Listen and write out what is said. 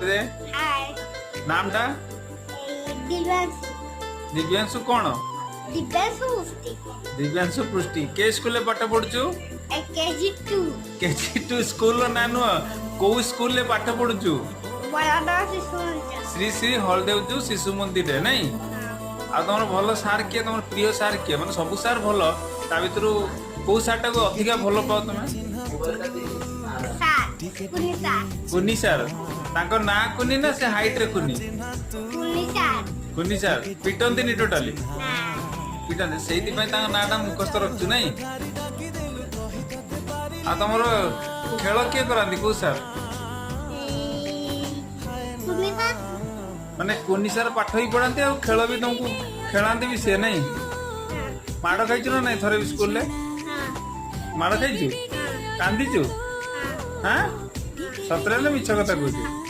ଦେ। ହାଏ। ନାମଟା? ଦିବ୍ୟାଂଶୁ। ଦିବ୍ୟାଂଶୁ କଣ? ଦିବ୍ୟାଂଶୁ ମୁଫ୍ତି। ଦିବ୍ୟାଂଶୁ ପୃଷ୍ଟି। କେ ସ୍କୁଲରେ ପାଠ ପଢୁଛୁ? KG 2। KG 2। ସ୍କୁଲର ନାଁ ନୁହଁ, କୋଉ ସ୍କୁଲରେ ପାଠ ପଢୁଛୁ? ବଡ଼ ଶିଶୁ ମନ୍ଦିର। ଶ୍ରୀ ଶ୍ରୀ ହଳଦେବଜୁ ଶିଶୁ ମନ୍ଦିରରେ, ନାଇଁ? ଆଉ ତମର ଭଲ ସାର୍ କିଏ? ତମର ପ୍ରିୟ ସାର୍ କିଏ? ମାନେ ସବୁ ସାର୍ ଭଲ, ତା ଭିତରୁ କୋଉ ସାର୍ ଟାକୁ ଅଧିକା ଭଲ ପାଅ ତମେ? ସାର୍, କୁନି ସାର୍। କୁନି ସାର୍। ତାଙ୍କ ନାଁ କୁନି ନା ସେ ହାଇଟ ରେ କୁନି? କୁନି ସାର୍। କୁନି ସାର୍ ପିଟନ୍ତିନି ଟୋଟାଲି? ନା। ପିଟନ୍ତି, ସେଇଥିପାଇଁ ତାଙ୍କ ନାଁଟା ମୁଖସ୍ଥ ରଖିଛୁ, ନାଇଁ? ଆଉ ତମର ଖେଳ କିଏ କରାନ୍ତି, କୋଉ ସାର୍? କୁନି ସାର୍। ମାନେ କୁନି ସାର୍ ପାଠ ବି ପଢାନ୍ତି ଆଉ ଖେଳ ବି ତମକୁ ଖେଳାନ୍ତି ବି ସେ, ନାଇଁ? ମାଡ଼ ଖାଇଛୁ ନା ନାଇଁ ଥରେ ବି ସ୍କୁଲରେ? ହଁ। ମାଡ଼ ଖାଇଛୁ? କାନ୍ଦିଛୁ? ହଁ, ସତରେ ହେଲେ ମିଛ କଥା କହୁଛୁ?